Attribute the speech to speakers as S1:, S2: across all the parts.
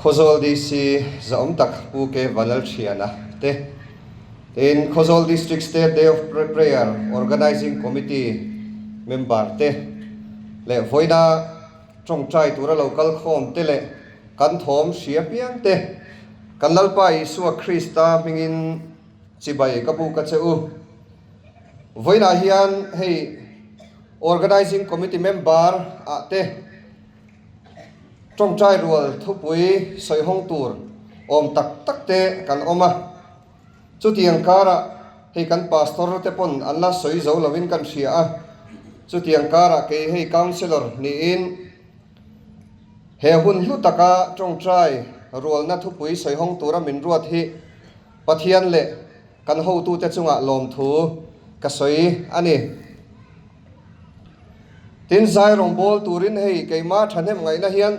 S1: Khawzawl DC zahawm tak Pu K Vanlalthiana te, tin Khawzawl District State Day of Prayer Organising Committee member te leh vawiina tawngtai tura lo kal khawm te leh kan thawm hria piang te kan Lalpa Isua Krista hmingin chibai ka buk a che u. Vawiinah hian hei Organising Committee member ah te, Tawngtai rual thupui sawi hawng tur awm tak tak te kan awm a, chutiang karah hei kan pastor te pawn an la sawi zo lovin kan hria a, chutiang karah kei hei councellor niin he hun hlu taka tawngtai rualna thupui sawi hawng tura min ruat hi Pathian leh Kan hotute chungah lawmthu ka sawi a ni. Tin, zai rawngbâwl turin hei keimah thahnem ngaihna hian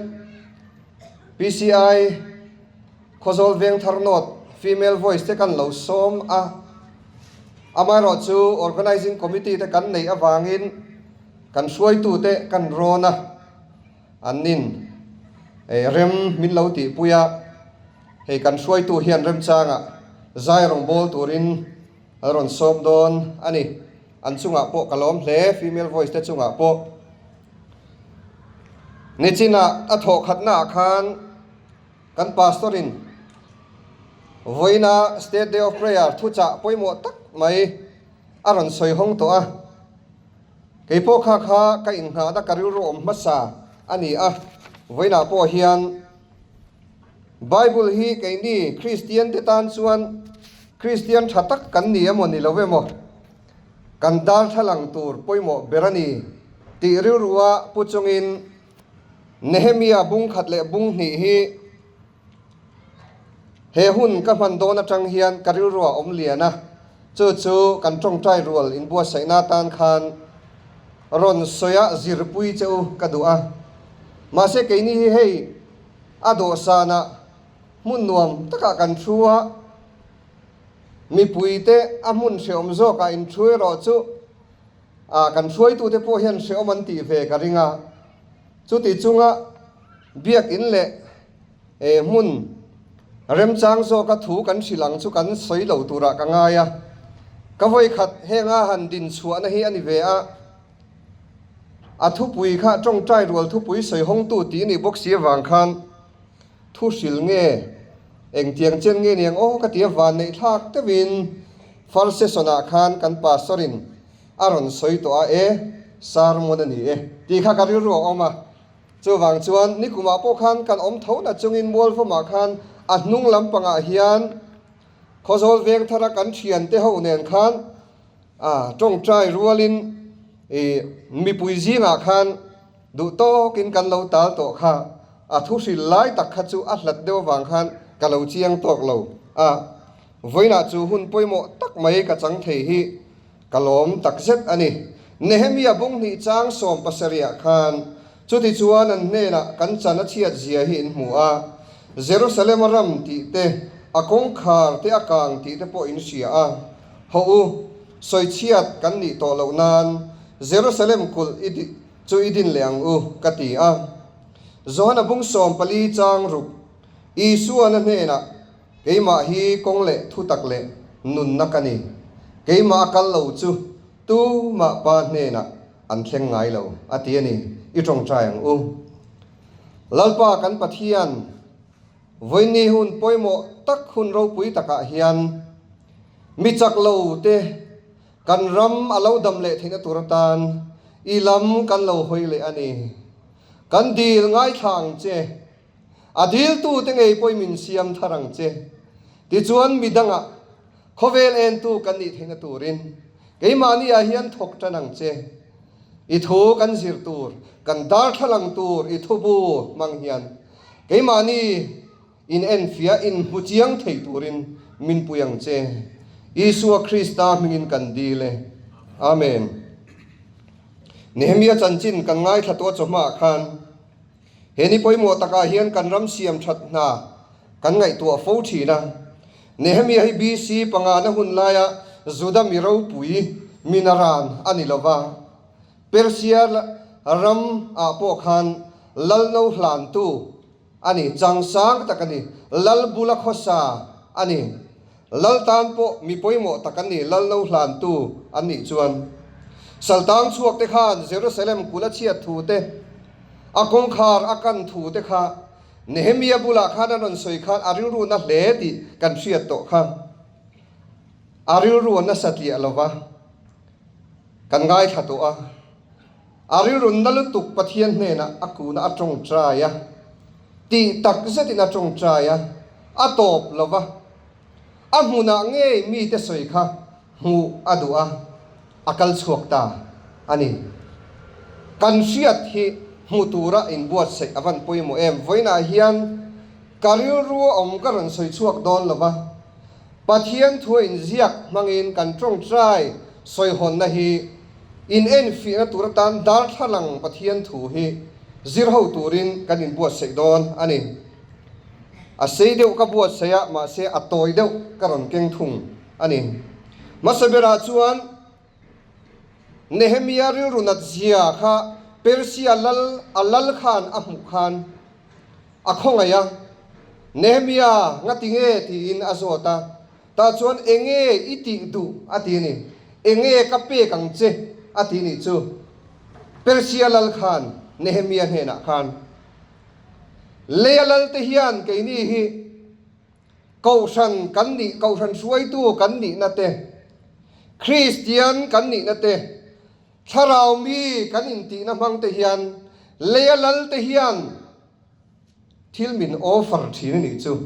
S1: PCI Khawzawl Vengthar North Female Voice te kan lo sawm a. Amaherawhchu Organising Committee te kan neih avangin kan hruaitute kan rawn a, annin rem min lo tihpui a. Hei kan hruaitu hian remchangah zai rawngbâwl turin a rawn sawm dawn a ni. An chungah pawh ka lawm hle, female voice te chungah pawh. Nichinah a thawh khatnaah khan kan pastor in vawiina State Day of Prayer thuchah pawimawh tak mai a rawn sawi hawng tawh a. Kei pawh kha kha ka inngahna ka rilru awm hmasa a ni a, vawiinah pawh hian Bible hi keini Kristian te tan chuan Kristian tha tak kan ni emaw ni lo emaw kan darthlalang tur pawimawh ber a ni tih rilrua pu chungin Nehemia bung khat leh bung hnih hi he hun ka hman dawn atang hian ka rilrua awm lian a, chu chu kan tawngtai rual inbuatsaihna atan khan rawn sawi a zirpui che u ka duh a. Mahse keini hi hei a dawhsanah hmun nuam takah kan thu a, mipuite a hmun hrehawm zawkah in thu erawh chu ah kan hruaitute pawh hian hrehawm an tih ve ka ring a. Chuti chunga biakin leh eh hmun remchang zawka thu kan hrilh ang chu kan sawi lo turah ka ngai a. Ka vawikhat henga han din chhuahna hi a ni ve a. A thupui kha tawngtai rual thupui sawi hawngtu tih nih bawk si avang khan thu hrilh nge engtiang chen nge niang aw ka ti a van neih thlak deuhin first session ah khan kan pastor in a rawn sawi tawh a e sermon a ni e tih kha ka rilru a awm a chuvang chuan nikumah pawh khan kan awm tho na chungin mualvawmah khan a hnung lampangah hian Khawzawl Vengthara kan thiante ho nen khan A tawngtai rualin i mipui zingah khan duh tawkin kan lo tal tawh kha, a thu hril lai tak kha chu a hlat deuh avang khan ka lo chiang tawk lo a, vawiinah chu hun pawimawh tak mai ka chang thei hi ka lawm tak zet a ni. Nehemia bunghnih chang 17ah khan chuti chuan an hnenah kan chan a chhiat zia hi in hmu a, Jerusalem a ram tih te, a kawngkhar te a kang tih te pawh in hria a, Hawh u, sawichhiat kan nih tawh loh nan Jerusalem kulh i chu i din leh ang u, ka ti a. Johana bung 14 chang ruk, Isuana hnenah, Keimah hi kawng leh thutak leh nunna ka ni. Keimah a kal lo chu tumah Pa hnenah an thleng ngai lo, a ti a ni. I tawngtai ang u. Lalpa kan Pathian, Vawiinni hun pawimawh tak hun ropui takah hian mi chak lo te kan ram a lo dam leh theihna tur atan i lam kan lo hawi leh a ni. Kan dil ngaithla ang che, a diltu te ngei pawhin min siam thar ang che. Tichuan mi dangah khawvel entu kan nih theihna turin keimahni ah hian thawk tan ang che. I thu kan zir tur, kan darthlalang tur i thubu hmang hian Keimahni in enfiah in hmu chiang thei turin min pui ang che. Isua Krista hmingin kan dil e. Amen. Nehemia chanchin kan ngaithla tawh chawhmaah khan he ni pawimawh takah hian kan ram siam that hna kan ngaihtuah fo thin a. Nehemia hi BC pangana hun laia Juda mi ropui minaran a ni lova. Persia ram ah pawh khan Lalno hlantu. a ni, changsang tak a ni, lal bula khawsa a ni. Lal tan pawh mi pawimawh tak an ni, lal no hlantu an nih chuan. Saltang chhuak te khan Jerusalem kul a chhiat thu te, a kawngkhar a kan thu te kha Nehemia bulah khan a rawn sawi khan a rilru na hle tih kan hriat tawh kha. A rilru a nasa tliah lo va, kan ngaithla tawh a. A rilru na lutuk Pathian hnenah a kuna a tawngtai a, tih tak zetin a tawngtai a, a tawp lo va. A hmunah ngei mite sawi kha hmuh a duh a, a kal chhuak ta a ni. Kan hriat hi hmu tura inbuatsaih a van pawimawh em? Vawiinah hian ka rilru a awm ka rawn sawi chhuak dawn lo va, Pathian thua inziak hmangin kan tawngtai sawihawnna hi in enfiahna tur atan darthlalang Pathian thu hi zir ho turin kan inbuatsaih dawn a ni. A sei deuh ka buatsaih a, mahse a tawi deuh ka rawn keng thung a ni. Hmasa berah chuan Nehemia rilru nat zia kha Persia lal a lal khan a hmuh khan a khawngaih a, Nehemia ngati nge tiin a zawt a, tah chuan enge i tih duh a ti a ni, enge ka pek ang che a ti nih chu Persia lal khan Nehemia hnenah khan. Leia lal te hian keini hi Kohhran kan nih, Kohhran hruaitu kan nihna te, Kristian kan nihna te, Thlarau mi kan intihna hmang te hian leia lal te hian thil min offer thin a nih chu,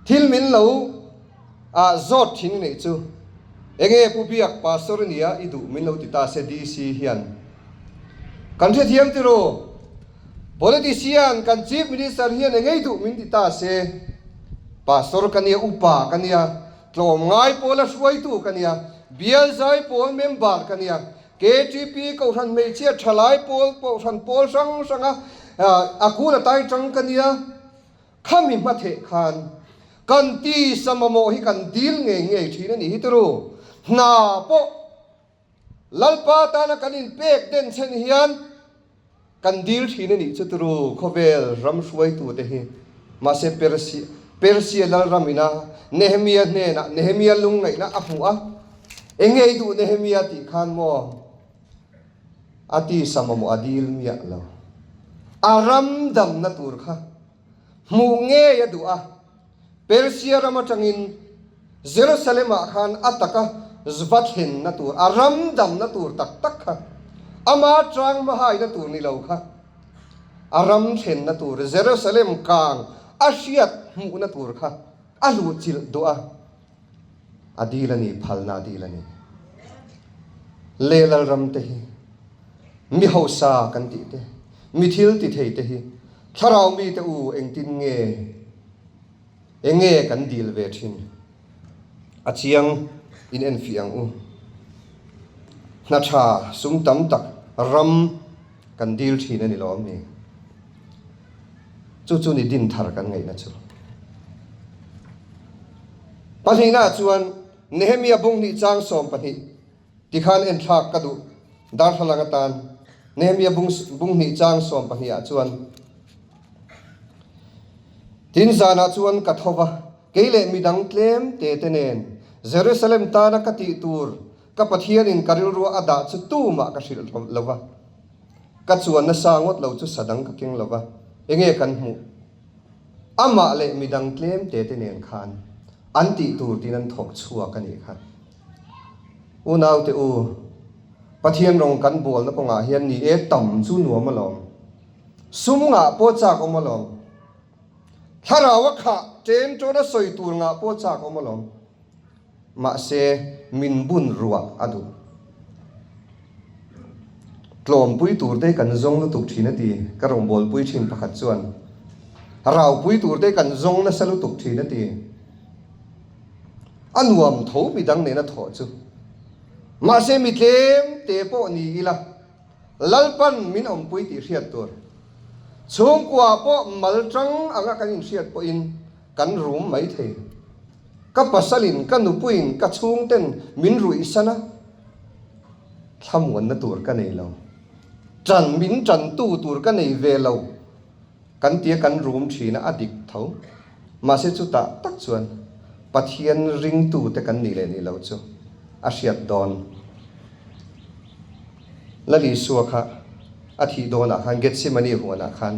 S1: thil min lo ah zawt thin a nih chu. Enge Pu Biak Pastor ania i duh min lo ti ta se DC hian kan hrethiam tiraw? Politician kan Chief Minister hian engei duh min ti ta se, Pastor ka nia, upa ka nia, tlawmngai pawla hruaitu ka nia, bial zai pawl member ka nia, KTP kohhran hmeichhia thalai pawl kohhran pawl hrang hranga a kul a tai tang ka nia, khami hmatheh khan kan tisa mamawh hi kan dil ngei ngei thin a nih hi turu. Hna pawh Lalpa tana kan inpek den chhen hian kan dil thin a nih chu turu khawvel ram hruaitute hi. Mahse Persia, Persia lalram ina Nehemia hnenah Nehemia lungngaihna a hmuh a, Enge i duh Nehemia tih khan maw a tisa mamawh a dil miah lo. A ram damna tur kha hmuh ngei a duh a. Persia ram atangin Jerusalem-ah khan a taka va thlenna tur, a ram damna tur tak tak kha, ama tang hmahaina tur ni lo kha, a ram thlenna tur, Jerusalem kang a hriat hmuhna tur kha a luhchilh duh a, a dil a ni, phalna a dil a ni. Le Lalram te hi mi hausa kan tih te, mi thil ti thei te hi Thlarau mite u engtin nge enge kan dil ve thin? A chiang in enfiah ang u. Hna tha sum tam tak ram kan dil thin a ni lo ami? Chu chu ni din thar kan ngaihna chu. Pahnihna chuan Nehemia bunghnih chang 12 Tikhan enthlak ka duh darthlalang atan Nehemia bung bunghnih chang 12 ah chuan Tin zanah chuan ka tho va, kei leh midang tlem te te nen Jerusalem tana ka tih tur ka Pathianin ka rilrua a dah chu tumah ka hrilh lo va, ka chuan nasa ngawt lo chu sadang ka keng lo va, enge kan hmuh? Amah leh midang tlem te te nen khan an tih tur tiin an thawk chhuak a nih kha. Unaute u, Pathian rawng kan bualna kawngah hian ni e tam chu nuam alawm. Sum ngah pawh chak awm alawm. Thlarau a khah ṭen ṭawn a sawi tur ngah pawh chak awm alawm. Mahse, min bun ruah a duh. Tlawmpui tur te kan zawng lutuk ṭhin a ti, ka rawngbawlpui ṭhin pakhat chuan. Raupui tur te kan zawng nasa lutuk ṭhin a ti. A nuam tho midang nena thawh chu. Mahse mi tlem te pawh ni ila, Lalpan min awmpui tih hriat tur. Chhungkua pawh mal tang anga kan inhriat pawhin kan rum mai thei. Ka pasalin, ka nupuiin, ka chhungten min ruihsan a, thlamuanna tur ka nei lo. Tan min tantu tur ka nei ve lo. Kan tia kan rum thin a, a dik tho. Mahse chutah tak chuan Pathian ringtute kan nih leh nih loh chu a hriat dawn. Lal Isua kha a thih dawnah khan Gethsemane huanah khan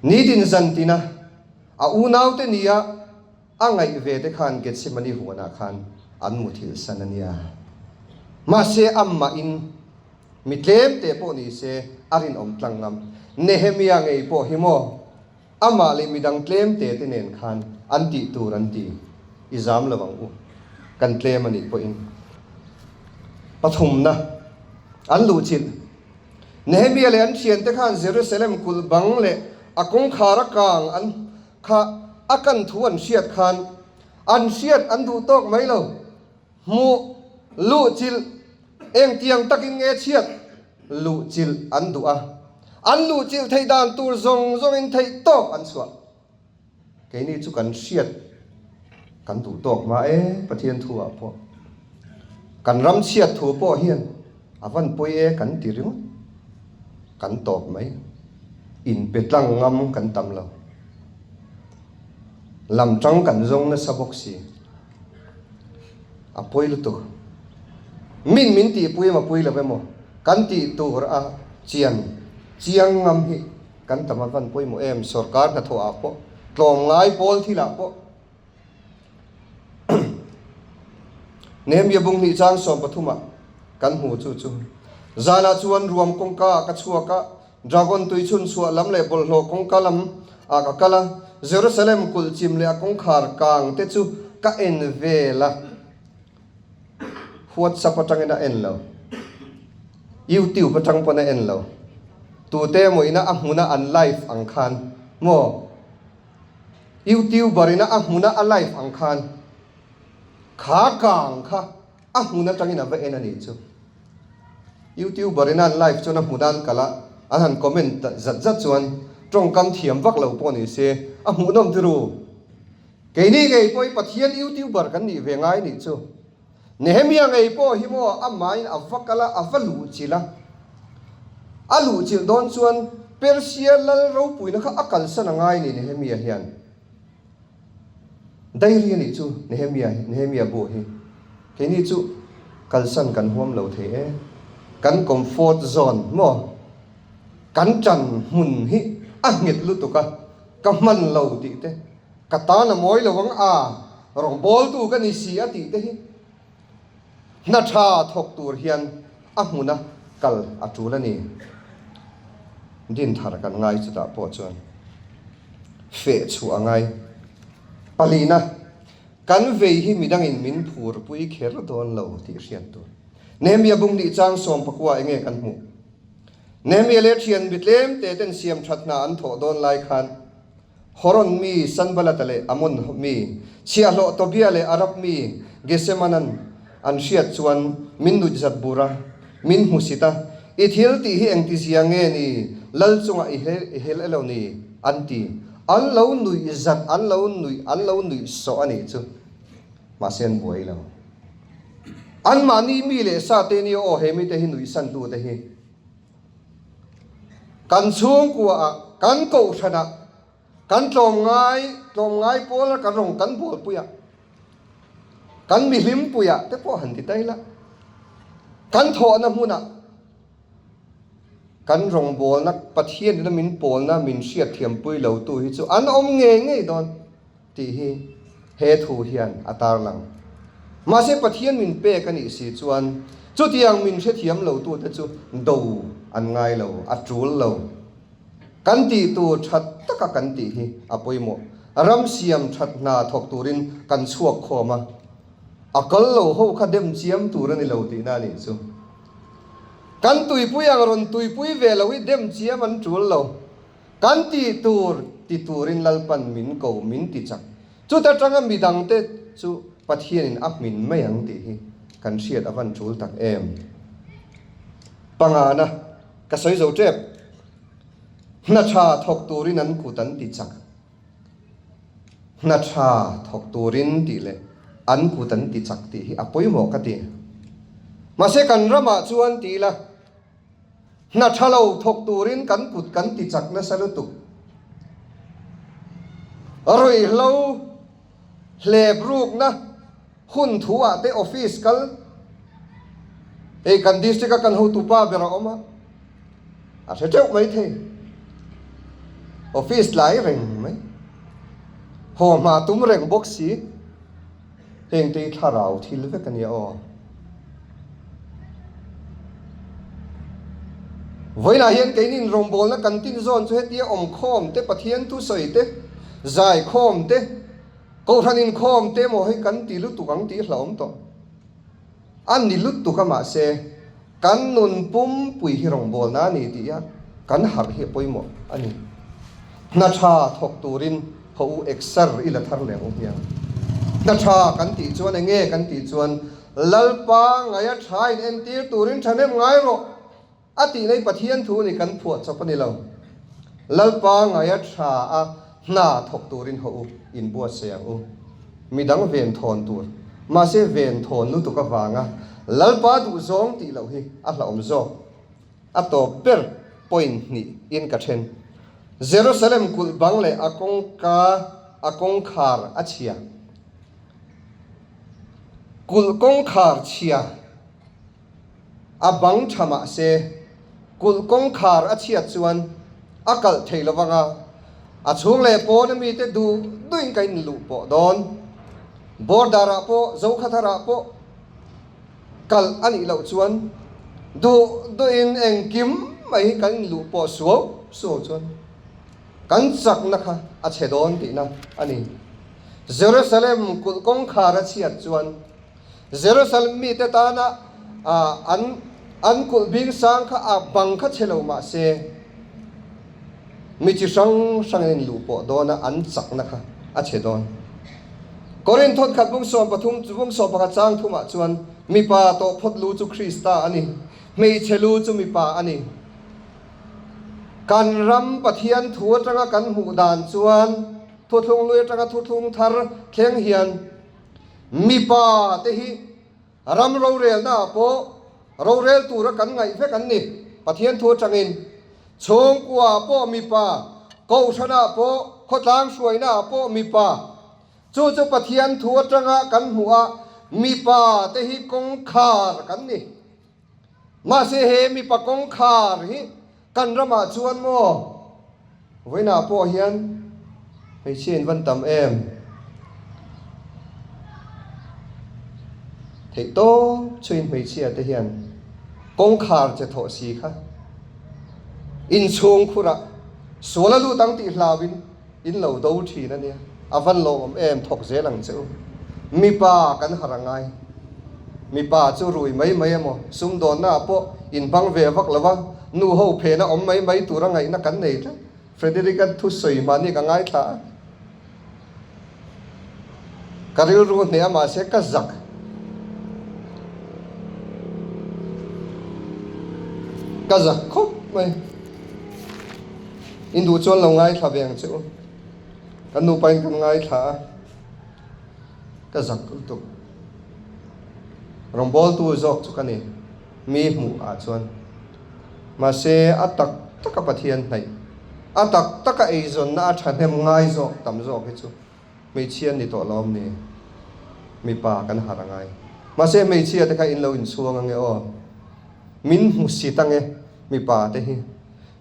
S1: nitin zantina a unaute nia a ngaih ve te khan Gethsemane huanah khan an muthilh san a nia. Mahse amahin Mi tlem teh pawh ni se a rinawm tlang ngam. Nehemia ngei pawh hi maw? Amah leh midang tlem te te nen khan an tih tur an ti. I zam lo ang u. Kan tlem a nih pawhin. Pathumna an luhchilh. Nehemia leh an thiante khan Jerusalem kulh bang leh a kawngkhar a kang an kha a kan thu an hriat khan an hriat an duh tawk mai lo. Hmuh, luhchilh, engtiang takin nge chhiat luhchilh an duh a, an luhchilh theih dan tur zawng zawngin theih tawk an chhuah. Keini chu kan hriat kan duh tawk hma e, Pathian thu ah pawh. Kan ram chhiat thu pawh hian a van pawi e kan ti ringawt. Kan tawp mai. Inpe tlang ngam kan tam lo. Lam tang kan zawng nasa bawk si. A pawi lutuk. Min min tihpui emaw pui lo emaw kan tih tur a chian chiang ngam hi kan tam a van pawimawh em sorkar hnathawh ah pawh tlawmngai pawl thil ah pawh Nehemia bung hnih chang 13 ah kan hmu chu chu zanah chuan ruam kawngka ah ka chhuak a Dragon tui chhun chhuah lam leh bawlhhlawh kawngka lam ah ka kal a, Jerusalem kulh chim leh a kawngkhar kang te chu ka en vel a. WhatsApp atangin a en lo. YouTube atang pawn a en lo. Tute emaw ina a hmuna an live ang khan maw? YouTuber ina a hmuna a live ang khan kha kang kha A hmun atangin a va en a nih chu. Youtuber in an live chuan a hmun an kal a, an han comment zat zat chuan tawngkam thiam vak lo pawh ni se a hmuhnawm ti ru. Keini ngei pawh hi Pathian youtuber kan nih ve ngai nih chu. Nehemia ngei pawh hi maw amahin a va kal a, a va luhchilh a. A luhchilh dawn chuan Persia lal ropuina kha a kalsan a ngai ni Nehemia hian. Diary a nih chu Nehemia hi, Nehemia bu hi. Keini chu kalsan kan huam lo thei e. Kan comfort zone maw? Kan ṭan hmun hi a nghet lutuk a, ka hman lo tih te, ka tan a mawi lo ang a, rawngbawltu ka ni si a tih te hi. Hna tha thawk tur hian a hmuna kal a tul a ni. Dinthar kan ngai chutah pawh chuan feh chhuah a ngai. Palina, kan vei hi midangin min phurpui kher dawn lo tih hriat tur. Nehemia bung nih chang sawmpakua enge kan hmuh? Nehemia leh thian mi tlem te ten siam that hna an thawh dawn lai khan Horon mi Sanballat-a leh Ammon mi chhiahhlawh Tobia leh Arab mi Gesemanan an hriat chuan min nuihzat bur a, min hmusit a, I thil tih hi engtizia nge ni, lal chungah i hel elo ni? an ti. An lo nuihzat, an lo nuih, an lo nuihsawh a nih chu. Mahse an buai lo. Anmahni mi leh sa te nia aw he mite hi nuihsantute hi. Kan chhungkuaah, kan kohhranah, kan tlawmngai, tlawmngai pawla kan rawn kan bualpuiah, kan mihlimpuiah te pawh han ti ta ila, kan thawhna hmunah kan rawngbawlna Pathian ina min pawlna min hriatthiampui lotu hi chu an awm ngei ngei dawn. Tih hi he thu hian a tarlang. Mahse Pathian min pek a nih si chuan chutiang min hrethiam lotute chu do an ngai lo, a tul lo. Kan tih tur that taka kan tih hi a pawimawh. Ram siam that hna thawk turin kan chhuak khawm a, a kal lo ho kha dem chiam tur a ni lo tihna a nih chu. Kan tuipui ang rawn tuipui ve lo hi dem chiam an tul lo. Kan tih tur ti turin Lalpan min ko min ti chak. Chuta tanga midangte chu Pathianin a hmin mai ang tih hi kan hriat a van tul tak em. Pangana, ka sawi zo tep. Hna tha thawk turin an kut an ti chak. Hna tha thawk turin tih leh an kut an ti chak tih hi a pawimawh ka ti. Mahse kan ramah chuan ti ila. Hna tha lo thawk turin kan kut kan ti chak nasa lutuk. Ruihhlo hlep rukna hun thu ah te office kal hei kan district a kan hotu pa ber a awm a, a hre teuh mai thei. Office tlai reng mai, haw hma tum reng bawk si. Hengte hi thlarau thil vek a nia aw. Vawiinah hian keinin rawngbawlna kan tin zawn chu hetia awmkhawm te, Pathian thusawi te, zaikhawm te, Kohhran inkhawm te emaw hi kan ti lutuk ang tih hlauhawm tawh. A ni lutuk a mahse kan nun pumpui hi rawngbawlna a ni tih a kan harh hi a pawimawh a ni. Hna tha thawk turin haw u exer i la thar leh ang u hmiang. Hna tha kan tih chuan enge kan tih chuan Lalpa ngaia tha in entir turin thahnem ngai rawh. A tih nei Pathian thu ni kan phuah chawp a ni lo. Lalpa ngaia tha a hna thawk turin haw u, inbuatsaih ang u. Midang ven thawn tur, mahse ven thawn lutuk avanga Lalpa duhzawng tih loh hi a hlauhawm zawk. A tawp ber point hnih in ka then. Jerusalem kulh bang leh a kawngka a kawngkhar a chhia. Kulh kawngkhar chhia. A bang tha mah se, kulh kawngkhar a chhiat chuan a kalh thei lo vang a, a chhung leh pawn a mite duh duhin ka inluh pawh dawn. Border ah pawh, Zokhathar ah pawh kalh a nih loh chuan duh duhin engkim mai hi kan inluh pawh suau suau chuan kan chakna kha a chhe dawn tihna a ni. Jerusalem kulh kawngkhar a chhiat chuan Jerusalem mite tana an an kulh bing sang kha a bang kha chhe lo mah se, mi chi hrang hrangin in luh pawh dawn a, an chakna kha a chhe dawn. Korinth thawtkhat bung 13 bung 11 chang thumah chuan mipa tawh phawt lu chu Krista a ni, hmeichhe lu chu mipa a ni. Kan ram Pathian thu atanga kan hmuh dan chuan thuthlung lui atanga thuthlung thar thleng hian Mipa te hi ram rorelna ah pawh rorel tura kan ngaih vek an ni. Pathian thu atangin chhungkua ah pawh mipa, kohhran ah pawh, khawtlang hruaina ah pawh mipa. Chu chu Pathian thu atanga kan hmuh a mipa te hi kawngkhar kan ni. Mahse he mipa kawngkhar hi kan ramah chuan maw vawiinah pawh hian hmeichhia in van tam em? Theih tawp chhuin hmeichhia te hian kawngkhar che thawh si kha inchhung khurah sual a lut ang tih hlauin In lo do thin a nia. A van lawmawm em thawk zel ang che u. Mipa kan har a ngai. Mipa chu rui mai mai emaw sumdawnna ah pawh in hmang ve vak lo a, nu ho phena awm mai mai tura ngaihna kan nei tlat. Frederick-a thusawi mahni ka ngaithla a. Ka rilru hneh a mahse ka zak. Ka zak khawp mai. In duh chuan lo ngaithla ve ang che u. Kan nupa in kan ngaithla a, ka zak lutuk. Rawngbawltu zawk chu ka ni, mi hmuh ah chuan. Mahse a tak taka Pathian hnaih, a tak taka eizawnna a thahnem ngai zawk tam zawk hi chu hmeichhia an ni tawh lo awm ni? Mipa kan harh a ngai. Mahse hmeichhia te kha in lo inchhuang ange aw. Min hmusit ange mipa te hi.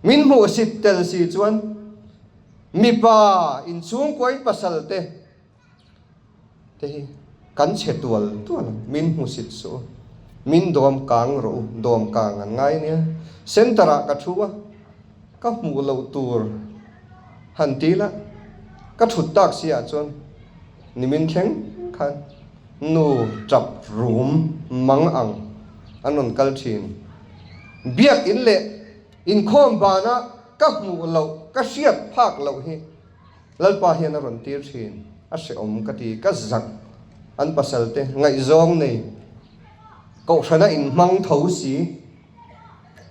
S1: Min hmuhsit tel si chuan mipa inchhungkuain pasal te te hi kan chhe tual tual ang. Min hmusit suh u. Min dawm kang rawh u. Dawm kang an ngai nia. Center ah ka thu a, ka hmuh loh tur han ti la, ka thut tak si ah chuan nimin thleng khan nu tap rum mang ang an rawn kal thin. Biakin leh Inkhawm bana ka hmuh loh, ka hriat phak loh hi Lalpa hian a rawn tir thin, a hrehawm ka ti, ka zak an pasal te ngaihzawng nei kohhrana inhmang tho si,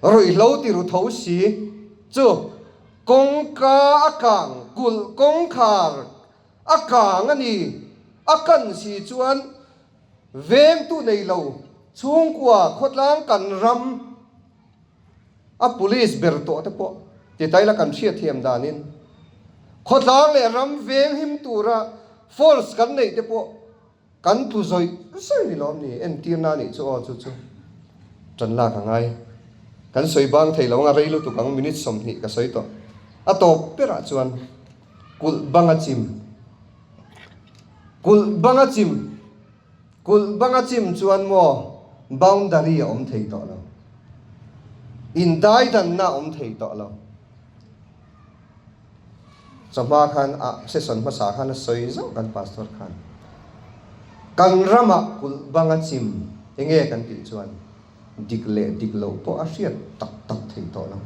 S1: ruihhlo ti ru tho si chu kawngka a kang kulh kawngkhar a kang a ni, a kan si chuan vengtu nei lo chhungkua khawtlang kan ram. A police ber tawh te pawh ti ta ila kan hriatthiam danin khawtlang leh ram veng him tura force kan neih te pawh kan tlu zawih zawih ni lawm ni entirna anih chu aw chu chu tan lak a ngai. Kan sawi bang thei lo anga rei lutuk ang minute 20 ka sawi tawh. A tawp berah chuan kulh bang a chim. Kulh bang a chim. Kulh banga chim chuan maw boundary a awm thei tawh lo. Indaidanna a awm thei tawh lo. Chawhma khan a session hmasa khan a sawi zauh kan pastor khan. Kan ramah kulh banga chim enge kan tih chuan dik leh dik lo pawh a hriat tak tak thei tawh lo.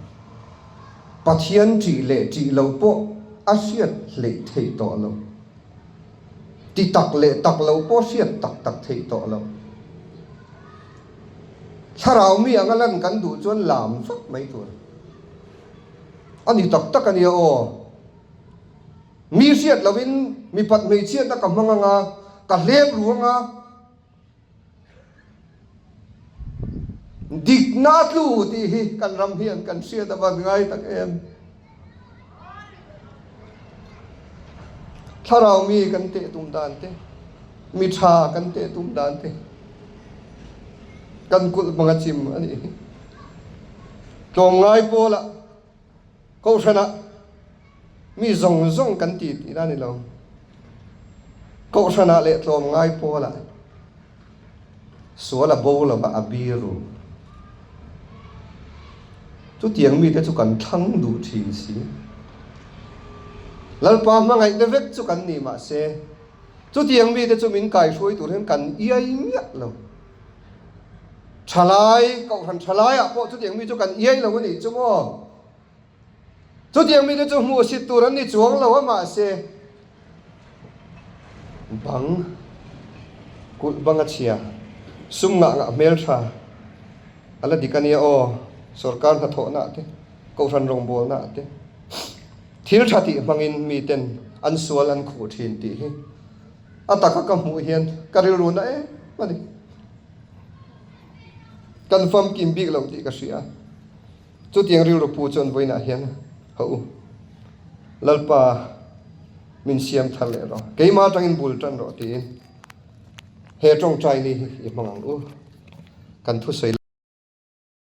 S1: Pathian ṭih leh ṭih lo pawh a hriat hleih theih tawh lo. Ti tak leh tak lo pawh hriat tak tak theih tawh lo. Thlarau mi anga lan kan duh chuan lam vak mai tur a ni tak tak a nia aw. Mi hriat loin mipat hmeichhiatna ka hmang anga, ka hlep ru anga, Dikna a tlu tih hi kan ram hian kan hriat avan ngai tak em. Thlarau mi kan teh tum dan te, mi tha kan teh tum dan te, kan kulh hmang a chim a nih hi. Tlawmngai pawlah Kohhranah mi zawng zawng kan ti tihna a ni lo. Kohhranah leh tlawmngai pawlah sual a bo lova a biru. Chutiang mite chu kan thlang duh thin si. Lalpa hmangaihte vek chu kan ni mahse, chutiang mite chu min kaihruai tur hian kan iai miah lo. Thalai, Kohhran thalaiah pawh chutiang mi chu kan iai lo a nih chu maw? Chutiang mite chu hmuhsit tur an ni chuang lo a mahse bang kulh bang a chhia, sum ngah ngah hmel tha a la dik a nia aw, sorkar hnathawhnaah te, Kohhran rawngbawlnaah te thil tha tih hmangin miten an sual an khuh thin tih hi A taka ka hmuh hian ka rilru na em a ni. Kan famkim bik lo tih ka hria. Chutiang rilru pu chuan vawiinah hian ha u, Lalpa min siam thar leh rawh, keimah atangin bul tan rawh tiin he tawngtai ni hi i hmang ang u. Kan thusawi.